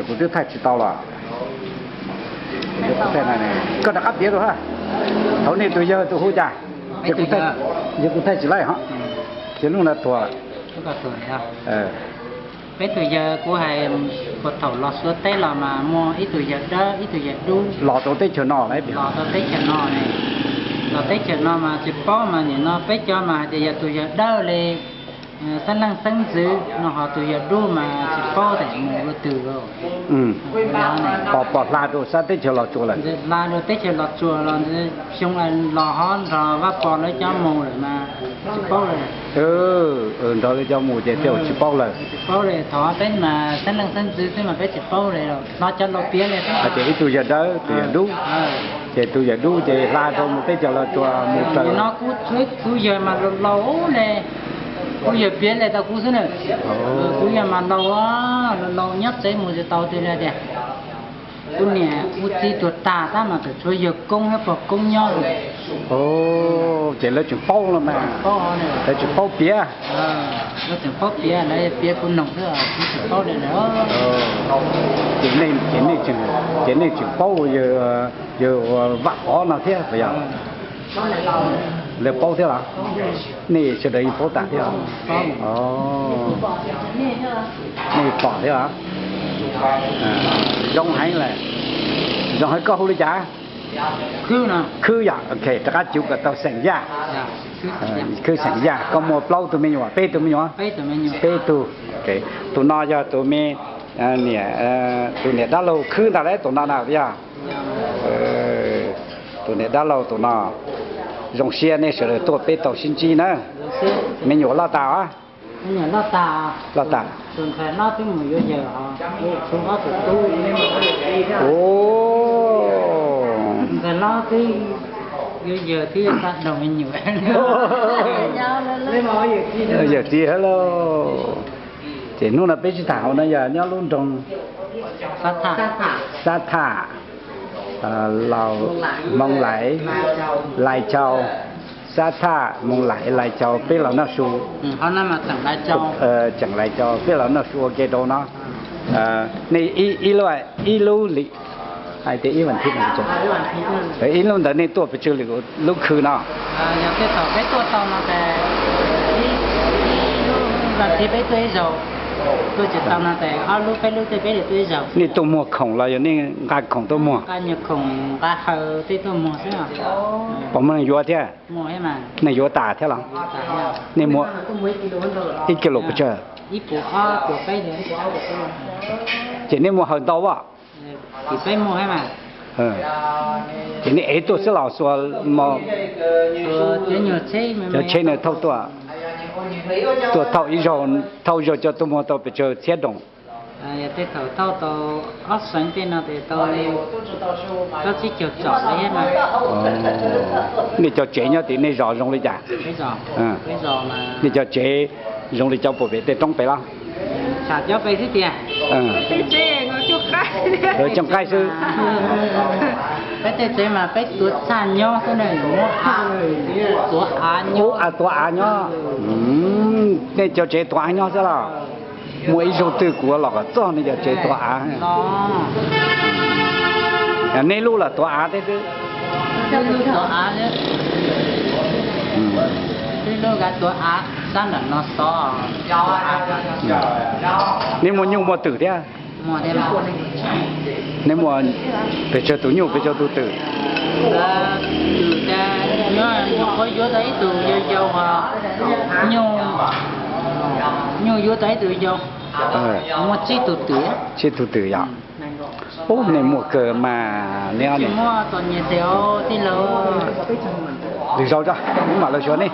Kuv twb thaij tsis tau los. Koj rov qab piav rau ha. Thaum nej tus yawg tus hu cas? Yawg kuv thaij tsis laij ho. Ces lub no tuag. Peb tus yawg kuv hais puag thaum los Suav teb los mas muaj ib tug yawg dawb ib tug yawg dub. Los rau teb chaws no lawm. Los rau teb chaws no ne. Los teb chaws no mas tsis paub mas nim no peb cov mas hais tias yog tus yawg dawb li xeeb leej xeeb ntxwv no, ho tus yawg dub mas tsis paub tias mus rau twg lawm. Pom, pom hla rau sab teb chaws Los Tsuas lawm. Hla rau teb chaws Los Tsuas los xyoo los ho nrog Vaj Pov lawv cov mus lawm mas tsis paub lawm. Nrog lawv cov mus ces tsis paub lawm. Tsis paub li, thov peb mas xeeb leej xeeb ntxwv xwb mas peb tsis paub li, hnov cov laus piav li. Ces ib tug yawg dawb tus yawg dub, ces tus yawg dub ces hla rau mus teb chaws Los Tsuas mus raws. No kuv tshuav kuv yawg mas laus laus li, kuv yawg piav li tau kuv xwb na. Kuv yawg mas laus, laus laus nyob tsev mus tsis tau twg li tias. Kuv niam kuv txiv tuag tag tab mas tseem tshuav yawg koob thiab pog koob nyob. Ces lawv tseem paub los mas, lawv tseem paub piav. Lawv tseem paub piav, lawv piav kuv noog xwb, kuv tsis paub li lawm. Ces nej, ces nej tseem paub yawg Vaj Pov no thiab puas yog? Lawv paub thiab los? Nej sawv daws yeej paub tas thiab. Nej pom thiab los? Zoo heev lawm. Zoo heev, koj hu li cas? Khwb yom, ok, rov qab cuv kom tau xeem Yaj. Khwb xeem Yaj, koj muaj plaub tug me nyuam, peb tug me nyuam? Peb tug. Tus no yog tus me, tus niam dab laug Khwb ntag lauj, tus no na yog. Tus niam dab laug tus no. Zoo siab nej sawv daws tuaj peb tau sib ntsib na. Me nyuam loj tas os? Loj tas. Yawm txiv hab lauj. Ces hnub no peb sib tham hauv no yog nyob lub nroog Xab Thaj, Laus, Hmoo Lais, Lais Chau, Xab Thaj, Hmoo Lais, Lais Chau, peb los noj su. Tseem Lais Chau peb los noj su ua ke rau no. Nej ib lub, ib lub li, hais tias ib vas thiv, ib lub ntawd nej tuaj pes tsawg lwm lub khw no? Yog tej thaum peb tuaj tau no ces ib lub vas thiv peb tuaj ib zaug, tuaj tsis tau no ces ob lub peb lub tej peb li tuaj ib zaug. Nej tuaj muag khoom los yog nej nqa khoom tuaj muag? Nqa nyuag khoom nqa hawm tej tuaj muag xwb. Puas muaj neeg yuav thiab? Neeg yuav tas thiab los? Nej muag ib kis lus pes tsawg? Ces nej muag hawm ntau as? Ces nej ev tuaj xwb los xuas cov tsheb no thauj tuaj? Tuaj thauj ib zaug, thauj zaug coj tuaj muag tau pes tsawg txhiab doos? Tej thaum thauj tau ob xeev tej no ces tau li plaub tsib caug tsom li thiab mas. Nej cov tsev nyob tim nej zos zoo li cas? Nej cov tsev zoo li cov puag pem tej roob pem los? Tsham cov pem xwb tiag. Cooj qaib xwb. Peb tej tsev mas peb tuav txhaj nyob xwb na, tuav av nyob. Tuav av nyob. Nej cov tsev tuav av nyob xwb los? Muaj ib zaug twg kuv los kom txog nej cov tsev tuav av. Nej lub los tuav av thiab xwb. Nej muaj nyuj muaj twm thiab? Nej muaj pes tsawg tus nyuj pes tsawg tus twm? Nyuj, nyuj yuav tau ib tug yau yau, nyuj yuav tau ib tug yau, muaj tsib tug twm. Tsib tug twm yom? Ub, nej muaj kawg mas. Nej muaj txom nyem tiag tij laug. Lwm zaus tso, kuv mam los xyuas nej.